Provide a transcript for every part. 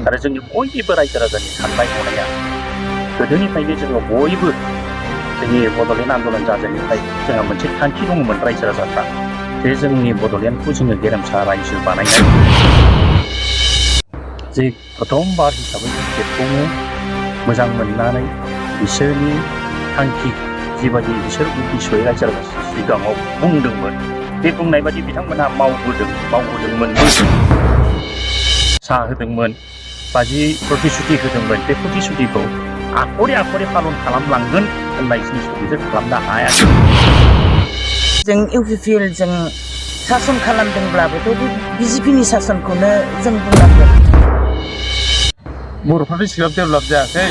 आरो जोंनि बयनिबो रायजो राजानि साननाय हनाया गोदोनिफ्रायनो जोङो बयबो जोंनि बड'लेण्ड आन्दलन जाजेननिफ्राय जोंहा मोनसे थांखि दङमोन रायजो राजाफ्रा जे जोंनि बड'लेण्डखौ जोङो गेरेमसा रायजो बानायनाय जे प्रथमबार हिसाबै बेखौनो मोजां मोननानै बिसोरनि थांखि जिबायदि बिसोर उद्दिस'यै रायजो राजा सिगाङाव बुंदोंमोन बे बुंनाय बायदि बिथांमोनहा मावबोदोंमोनबो साहा होदोंमोन बा जि प्रतिश्रुति होदोंमोन बे प्रतिश्रुतिखौ आखरे आखरे पालन खालामलांगोन होननाय जिनिसखौ बिसोर खालामनो हायाखै। जों इउपिपिएल जों सासन खालामदोंब्लाबोथ' बे बिजेपिनि सासनखौनो जों बुंनांगोन। बर'फ्राथ' इसेबां डेभेलप जायाखै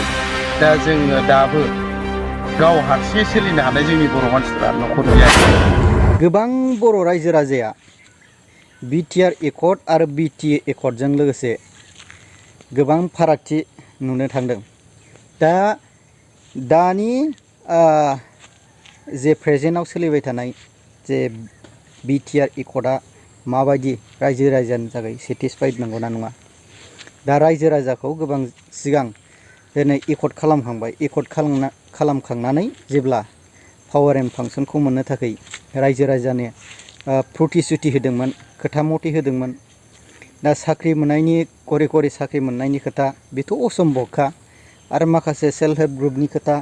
दा जोङो दाबो गाव हारसिङै सोलिनो हानाय जोंनि बर' मानसिफ्रा न'खर गैया। गोबां बर' रायजो राजाया बिटिआर एकर्ड आरो बिटिए एकर्डजों लोगोसे गोबां फारागथि नुनो थांदों। दानि जे प्रेजेन्टआव सोलिबाय थानाय जे बिटिआर एकर्डआ माबायदि रायजो राजानि थाखाय सेटिसफाइड नंगौना नङा। दा रायजो राजाखौ गोबां सिगां दिनै एकर्ड खालामखांबाय। एकर्ड खालामखांनानै जेब्ला पावार एन्ड फांसनखौ मोननो थाखाय रायजो राजानो प्रतिश्रुति होदोंमोन, खोथा मथे होदोंमोन। दा साख्रि मोननायनि घरे साख्रि मोननायनि खोथा बेथ' असम्भबखा आरो माखासे सेल्फ हेल्प ग्रुपनि खोथा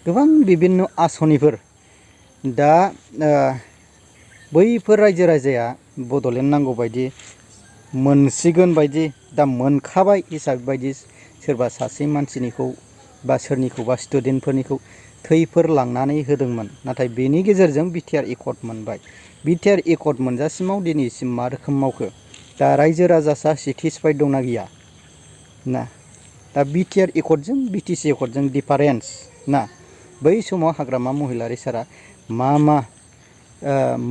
गोबां बिभिन्न आसनिफोर दा बैफोर रायजो राजाया बड'लेण्ड नांगौ बायदि मोनसिगोन बायदि दा मोनखाबाय हिसाबै बायदि सोरबा सासे मानसिनिखौ बा सोरनिखौबा स्टुडेन्टफोरनिखौ थैफोर लांनानै होदोंमोन। नाथाय बेनि गेजेरजों बिटिआर एकर्ड मोनबाय। बिटिआर एकर्ड मोनजासिमाव दिनैसिम मा रोखोम मावखो दा रायजो राजासा सेटिसफाइड दंना गैया ना। दा बिटिआर एकर्डजों बिटिसि एकर्डजों डिफारेन्स ना। बै समाव हाग्रामा महिलारि सारा मा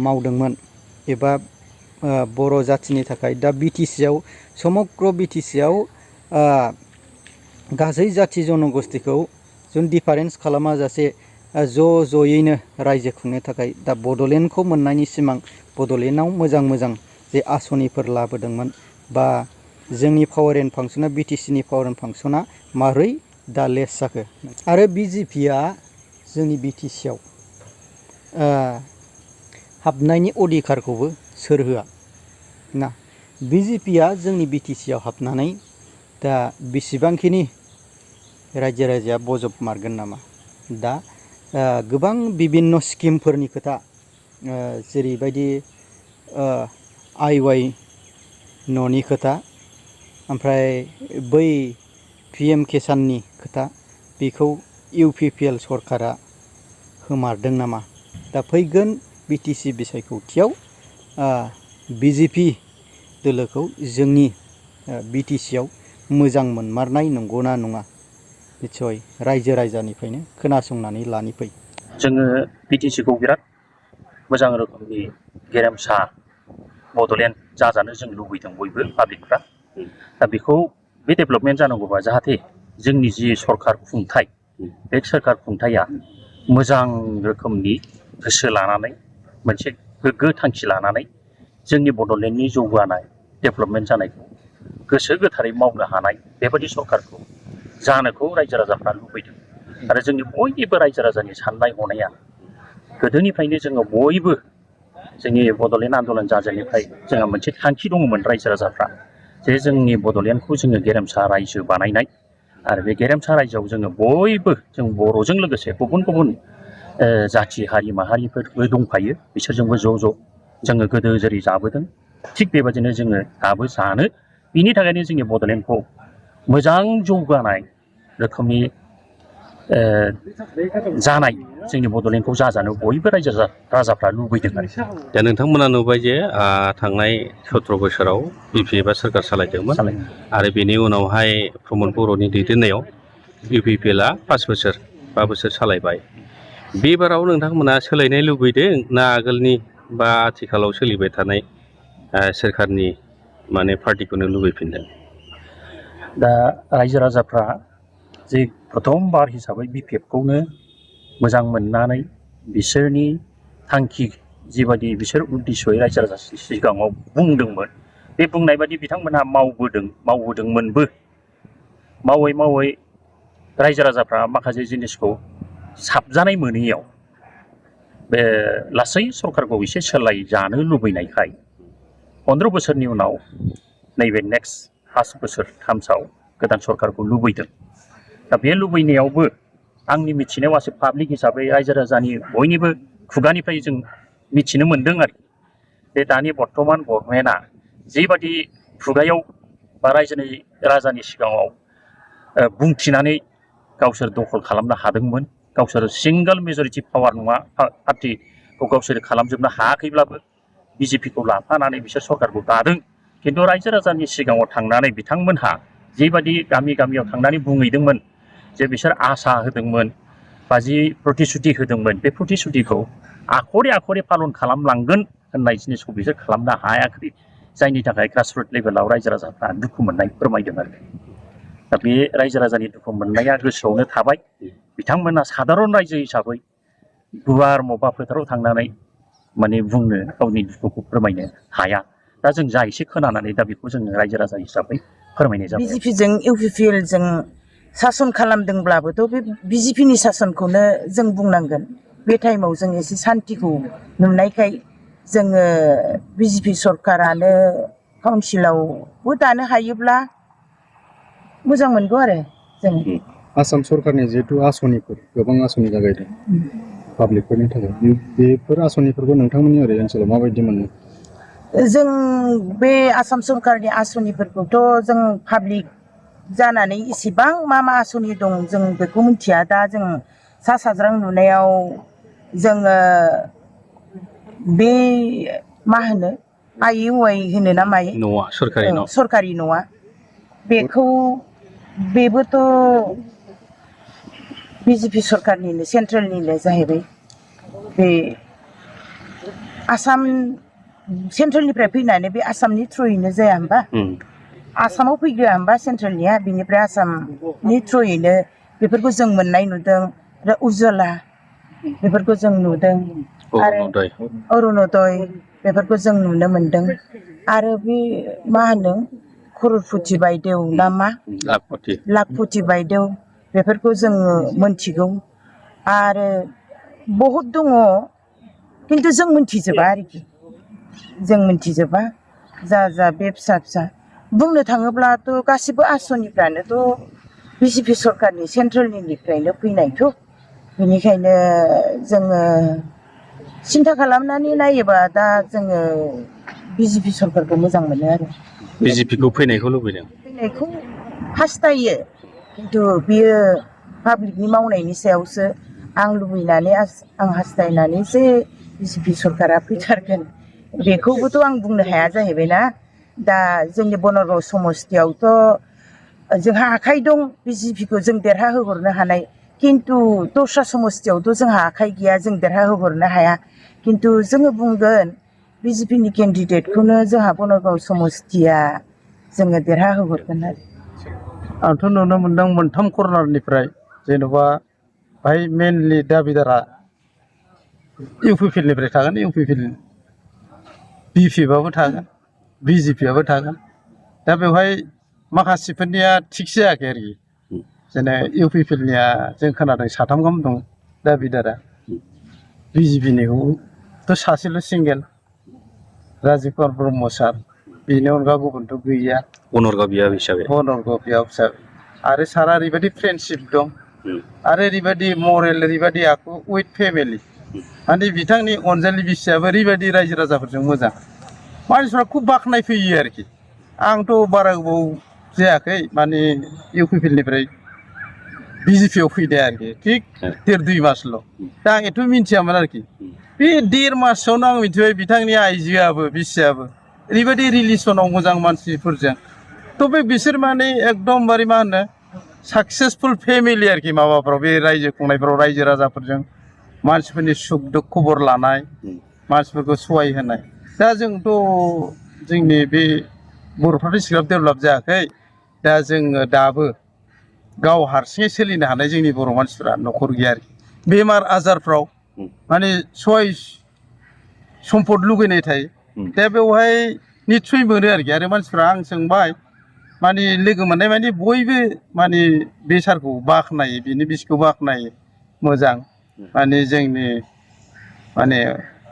मावदोंमोन एबा बर' जाथिनि थाखाय दा बिटिसिआव समग्र बिटिसिआव गासै जाथि जनगोष्ठीखौ जों डिफारेन्स खालामाजासे ज'यैनो रायजो खुंनो थाखाय दा बड'लेण्डखौ मोननायनि सिमां बड'लेण्डआव मोजां जे आसनिफोर लाबोदोंमोन बा जोंनि पावार एन्ड फांसना बिटिसिनि पावार एन्ड फांसना मारै दा लेस जाखो। आरो बिजेपिआ जोंनि बिटिसिआव हाबनायनि अधिकारखौबो सोर होआ ना। बिजेपिआ जोंनि बिटिसिआव हाबनानै दा बेसेबांखिनि रायजो राजाया बजबमारगोन नामा। दा गोबां बिभिन्न स्किमफोरनि खोथा जेरैबायदि आइवाइ न'नि खोथा ओमफ्राय बै पिएम किसाननि खोथा बेखौ इउपिपिएल सरकारा होमारदों नामा। दा फैगोन बिटिसि बिसायख'थियाव बिजेपि दोलोखौ जोंनि बिटिसिआव मोजां मोनमारनाय नंगौना नङा निस्सय रायजो राजानिफ्रायनो खोनासंनानै लानि फै। जोङो बिटिसिखौ बिराद मोजां रोखोमनि गेरेमसा बड'लेण्ड जाजानो जों लुबैदों बयबो पाब्लिकफ्रा। दा बेखौ बे डेभेलपमेन्ट जानांगौबा जाहाथे जोंनि जि सरकार खुंथाय बे सरकार खुंथाया मोजां रोखोमनि गोसो लानानै मोनसे गोग्गो थांखि लानानै जोंनि बड'लेण्डनि जौगानाय डेभेलपमेन्ट जानायखौ गोसो गोथारै मावनो हानाय बेबायदि सरकारखौ जानोखौ रायजो राजाफ्रा लुबैदों। आरो जोंनि बयनिबो रायजो राजानि साननाय हनाया गोदोनिफ्रायनो जोङो बयबो जोंनि बड'लेण्ड आन्दलन जाजेननिफ्राय जोंहा मोनसे थांखि दङमोन रायजो राजाफ्रा जे जोंनि बड'लेण्डखौ जोङो गेरेमसा रायजो बानायनाय। आरो बे गेरेमसा रायजोआव जोङो बयबो जों बर'जों लोगोसे गुबुन जाथि हारि माहारिफोरबो दंफायो बिसोरजोंबो ज' जोङो गोदो जेरै जाबोदों थिग बेबायदिनो जोङो दाबो जानो। बिनि थाखायनो जोंनि बड'लेण्डखौ मोजां जौगानाय रोखोमनि जानाय जोंनि बड'लेण्डखौ जाजानो बयबो रायजो राजाफ्रा लुबैदों आरो। दा नोंथांमोना नुबाय जे थांनाय 17 बोसोराव बिपिएफआ सोरखार सालायदोंमोन आरो बेनि उनावहाय प्रमद बर'नि दैदेननायाव इउपिपिएलआ 5 बोसोर सालायबाय। बेबाराव नोंथांमोना सोलायनाय लुबैदों ना आगोलनि बा आथिखालाव सोलिबाय थानाय सोरखारनि माने पार्टिखौनो लुबैफिनदों। दा रायजो राजाफ्रा जे प्रथमबार हिसाबै बिपिएफखौनो मोजां मोननानै बिसोरनि थांखि जिबायदि बिसोर उद्दिस'यै रायजो राजा सिगाङाव बुंदोंमोन बे बुंनाय बायदि बिथांमोनहा मावबोदोंमोनबो मावै मावै रायजो राजाफ्रा माखासे जिनिसखौ साबजानाय मोनैयाव बे लासै सरकारखौ एसे सोलायजानो लुबैनायखाय 15 बोसोरनि उनाव नैबे नेक्स्ट 5 बोसोर थामसाव गोदान सरकारखौ लुबैदों। दा बे लुबैनायावबो आंनि मिथिनायाव एसे पाब्लिक हिसाबै रायजो राजानि बयनिबो खुगानिफ्राय जों मिथिनो मोन्दों आरोखि बे दानि बर्तमान गभर्नमेन्टआ जिबादि खुगायाव बा राजानि सिगाङाव बुंथिनानै गावसोर दखल खालामनो हादोंमोन, गावसोर सिंगल मेजरिटि पावार नङा पार्टिखौ गावसोर खालामजोबनो हायाखैब्लाबो बिजेपिखौ लाफानानै बिसोर सरकारखौ दादों। खिन्थु रायजो राजानि सिगाङाव थांनानै बिथांमोनहा जिबादि गामि गामियाव थांनानै बुंहैदोंमोन जे बिसोर आसा होदोंमोन बा जि प्रतिश्रुति होदोंमोन बे प्रतिश्रुतिखौ आखरे आखरे पालन खालामलांगोन होननाय जिनिसखौ बिसोर खालामनो हायाखै, जायनि थाखाय ग्रासरुट लेभेलाव रायजो राजाफ्रा दुखु मोननाय फोरमायदों आरो। दा बे रायजो राजानि दुखु मोननाया गोसोआवनो थाबाय। बिथांमोना साधारन रायजो हिसाबै गुवार मबा फोथाराव थांनानै माने बुंनो गावनि दुखुखौ फोरमायनो हाया। दा जों जा एसे खोनानानै दा बेखौ जोङो रायजो राजा हिसाबै फोरमायनाय जाबाय। बिजेपिजों इउपिपिएलजों सासन खालामदोंब्लाबोथ' बे बिजेपिनि सासनखौनो जों बुंनांगोन। बे टाइमाव जों एसे सान्तिखौ नुनायखाय जोङो बिजेपि सरकारानो काउन्सिलावबो दानो हायोब्ला मोजां मोनगौ आरो जों। आसाम सरकारनि जिहेतु आसनिफोर गोबां आसनि जागायदों पाब्लिकफोरनि थाखाय, बेफोर आसनिफोरखौ नोंथांमोननि ओरै ओनसोलाव माबायदि मोनो? जों बे आसाम सरकारनि आसनिफोरखौथ' जों पाब्लिक जानानै इसेबां मा आसनि दं जों बेखौ मिथिया। दा जों सा साज्रां नुनायाव जोङो बे मा होनो IUI होनो ना मायो न'आ सरकारि न', सरकारि नङा, बेखौ बेबोथ' बिजेपि सरकारनिनो सेन्ट्रेलनिनो जाहैबाय। बे आसाम सेन्ट्रेलनिफ्राय फैनानै बे आसामनि थ्रुयैनो जाया होमबा? आसामाव फैग्रोआ होमबा सेन्ट्रेलनिया, बिनिफ्राय आसामनि थ्रुयैनो बेफोरखौ जों मोननाय नुदों। आरो उज्ज्वला बेफोरखौ जों नुदों, आरो अरुणोदय बेफोरखौ जों नुनो मोनदों। आरो बे मा होनो खर'रपति बायदेव ना मा, लाखपति बायदेव, बेफोरखौ जोङो मोनथिगौ। आरो बहुद दङ खिन्थु जों मोनथिजोबा आरोखि, जों मोनथिजोबा जा बे फिसा फिसा। बुंनो थाङोब्लाथ' गासिबो आसनिफ्रानोथ' बिजेपि सरकारनि सेन्ट्रेलनिफ्रायनो फैनायथ', बेनिखायनो जोङो सिन्था खालामनानै नायोबा दा जोङो बिजेपि सरकारखौ मोजां मोनो आरो। बिजेपिखौ फैनायखौ लुबैदों? फैनायखौ हास्थायो, खिन्थु बियो पाब्लिकनि मावनायनि सायावसो। आं लुबैनानै आं हास्थायनानैसो बिजेपि सरकारा फैथारगोन बेखौबोथ' आं बुंनो हाया जाहैबायना। दा जोंनि बनरगाव समस्तियावथ' जोंहा आखाइ दं बिजेपिखौ जों देरहाहोहरनो हानाय, खिन्थु दस्रा समस्तियावथ' जोंहा आखाइ गैया, जों देरहाहोहरनो हाया। खिन्थु जोङो बुंगोन बिजेपिनि केन्डिडेटखौनो जोंहा बनरगाव समस्तिया जोङो देरहाहोहरगोन आरो। आंथ' नुनो मोनदों मोनथाम कर्नारनिफ्राय, जेन'बा बाहाय मेनलि दाबिदारा इउपिपिएलनिफ्राय थागोन, इउपिपिएल बिपिएफआबो थागोन, बिजेपिआबो थागोन। दा बेवहाय माखासेफोरनिया थिग जायाखै आरोखि। जेने इउपिपिएलनिया जों खोनादों 3 गाहाम दं दाबिदारा, बिजेपिनिखौथ' सासेल' सिंगेल राजिब कुमार ब्रह्म सार, बेनि अनगा गुबुनथ' गैया बनरगाव बियाब हिसाबै। बनरगाव बियाब हिसाबै। आरो सारा ओरैबायदि फ्रेन्डशिप दं, आरो ओरैबायदि मरेल, ओरैबायदि आखु उइथ फेमिलि। माने बिथांनि अनजालि बिसियाबो ओरैबायदि रायजो राजाफोरजों मोजां, मानसिफ्रा खुब बाख्नाय फैयो आरोखि। आंथ' बारा गोबाव जायाखै माने इउपिपिएलनिफ्राय बिजेपिआव फैदों आरोखि, थिग 1.5-2 मासल'। दा आं एथ' मिन्थियामोन आरोखि। बे 1.5 मासावनो आं मिथिबाय बिथांनि आइजोआबो बिसियाबो ओरैबायदि रिलेसनाव मोजां मानसिफोरजों। थ' बे बिसोर माने एकदमबारे मा होनो साक्सेसफुल फेमिलि आरोखि। माबाफ्राव बे रायजो खुंनायफ्राव रायजो राजाफोरजों मानसिफोरनि सुख दुख खबर लानाय, मानसिफोरखौ सहाय होनाय। दा जोंथ' जोंनि बे बर'फ्राथ' इसिग्राब डेभेलप जायाखै। दा जोङो दाबो गाव हारसिङै सोलिनो हानाय जोंनि बर' मानसिफ्रा न'खर गैया आरोखि। बेमार आजारफ्राव माने सहाय सम्पद लुगैनाय थायो। दा बेवहाय निस्सय मोनो आरोखि। आरो मानसिफ्रा आं सोंबाय माने लोगो मोननाय माने बयबो माने बे सारखौ बाख्नायो बिनि बिसखौ बाख्नायो मोजां माने जोंनि माने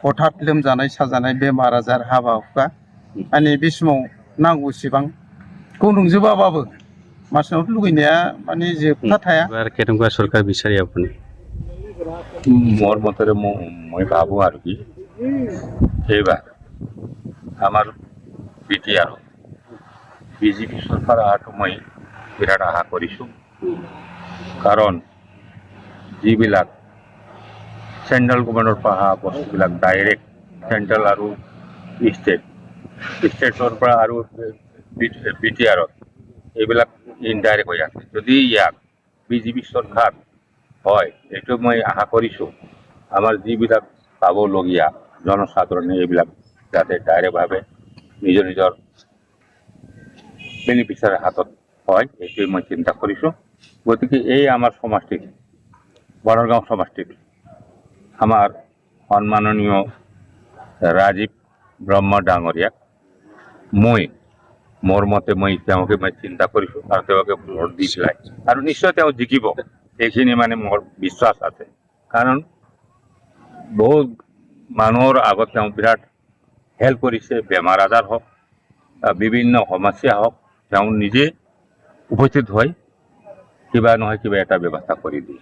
हठात लोमजानाय साजानाय बेमार आजार हाबा हुखा माने बे समाव नांगौसेबांखौ नंजोबाबाबो मानसिनावथ' लुगैनाया माने जोबथा थाया। এবার কেনেকুৱা চৰকাৰ বিচাৰি আপুনি? মোৰ মতেৰে মই ভাবোঁ আৰু কি এইবাৰ আমাৰ BTR বিজেপি চৰকাৰ অহাটো মই বিৰাট আশা কৰিছোঁ কাৰণ যিবিলাক চেণ্ট্ৰেল গভৰ্ণমেণ্টৰ পৰা অহা বস্তুবিলাক ডাইৰেক্ট চেণ্ট্ৰেল আৰু ষ্টেটৰ পৰা আৰু BTRত এইবিলাক ইনডাইৰেক্ট হৈ আছে যদি ইয়াক বিজেপি চৰকাৰ হয় এইটো মই আশা কৰিছোঁ আমাৰ যিবিলাক পাবলগীয়া জনসাধাৰণে এইবিলাক যাতে ডাইৰেক্টভাৱে নিজৰ নিজৰ বেনিফিচিয়াৰীৰ হাতত হয় এইটোৱে মই চিন্তা কৰিছোঁ। গতিকে এই আমাৰ সমষ্টিত বনগাঁও সমষ্টিত আমাৰ সন্মাননীয় ৰাজীৱ ব্ৰহ্ম ডাঙৰীয়াক মোৰ মতে মই তেওঁকে মই চিন্তা কৰিছোঁ আৰু তেওঁকে ভোট দি পেলাই আৰু নিশ্চয় তেওঁ জিকিব এইখিনি মানে মোৰ বিশ্বাস আছে কাৰণ বহুত মানুহৰ আগত তেওঁ বিৰাট হেল্প কৰিছে বেমাৰ আজাৰ হওক বিভিন্ন সমস্যা হওক তেওঁ নিজে উপস্থিত হৈ কিবা নহয় কিবা এটা ব্যৱস্থা কৰি দিয়ে।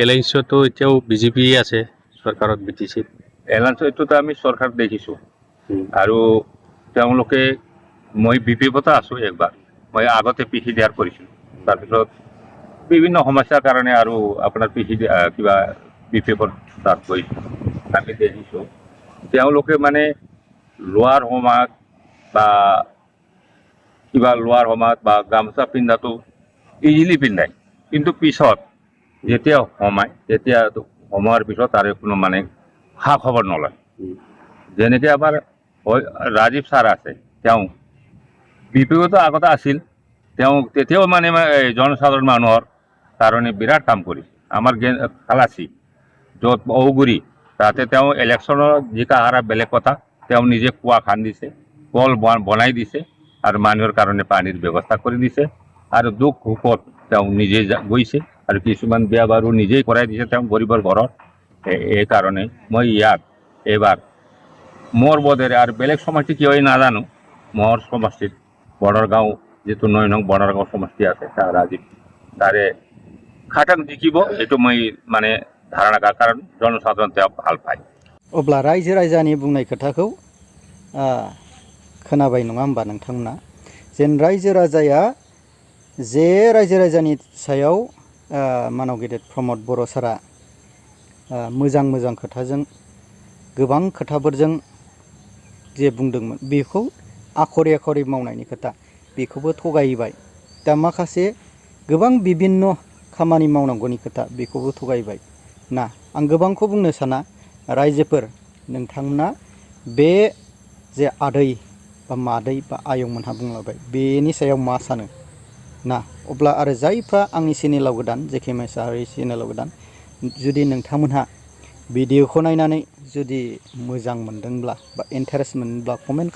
এলায়েন্সতো এতিয়াও বিজেপি আছে চৰকাৰত BTCত। এলায়েন্সতো আমি চৰকাৰ দেখিছোঁ আৰু তেওঁলোকে মই বিপদত আছোঁ একবাৰ মই আগতে PCDR কৰিছিলোঁ তাৰপিছত বিভিন্ন সমস্যাৰ কাৰণে আৰু আপোনাৰ কিবা বিপদত তাত গৈ আমি দেখিছোঁ তেওঁলোকে মানে লোৱাৰ সময়ত বা কিবা লোৱাৰ সময়ত বা গামোচা পিন্ধাটো ইজিলি পিন্ধায় কিন্তু পিছত যেতিয়া সময়ৰ পিছত তাৰে কোনো মানে খা খবৰ নলয়। যেনেকৈ আমাৰ ৰাজীৱ ছাৰ আছে তেওঁ বিপদতো আগতে আছিল তেওঁ তেতিয়াও মানে জনসাধাৰণ মানুহৰ কাৰণে বিৰাট কাম কৰিছে। আমাৰ খালাচী য'ত ঔগুৰি তাতে তেওঁ ইলেকশ্যনৰ জিকা হাৰা বেলেগ কথা তেওঁ নিজে কুঁৱা খান্দিছে কল বনাই দিছে আৰু মানুহৰ কাৰণে পানীৰ ব্যৱস্থা কৰি দিছে আৰু দুখ সুখত তেওঁ নিজে গৈছে আৰু কিছুমান বিয়া বাৰু নিজেই কৰাই দিছে তেওঁ গৰীবৰ ঘৰত। এইকাৰণে মই ইয়াক এইবাৰ মোৰ বোধেৰে আৰু বেলেগ সমষ্টি কি হয় নাজানো মোৰ সমষ্টিত বনগাঁও যিটো 9 নং বনগাঁও সমষ্টি আছে তাৰ ৰাজীৱ তাৰে খাটাং জিকিব এইটো মই মানে ধাৰণা কাৰণ জনসাধাৰণ তেওঁ ভাল পায়। अब्ला रायजो राजानि बुंनाय खोथाखौ खोनाबाय नङा होमबा नोंथांमोना जेन रायजो राजाया जे रायजो राजानि सायाव मानव गेदेर प्रमद बर' सारा मोजां खोथाजों गोबां खोथाफोरजों जे बुंदोंमोन बेखौ आखरे मावनायनि खोथा बेखौबो थगायबाय दा माखासे गोबां बिभिन्न खामानि मावनांगौनि खोथा बेखौबो थगायबाय ना आं गोबांखौ बुंनो साना रायजोफोर नोंथांमोना बे जे आदै बा मादै बा आयंमोनहा बुंलांबाय बेनि सायाव मा सानो ना अब्ला आरो जायफ्रा आंनि चेनेलाव गोदान जेके मोसाहारि चेनेलाव गोदान जुदि नोंथांमोनहा भिडिअखौ नायनानै जुदि मोजां मोनदोंब्ला बा इन्टारेस्ट मोनोब्ला कमेन्ट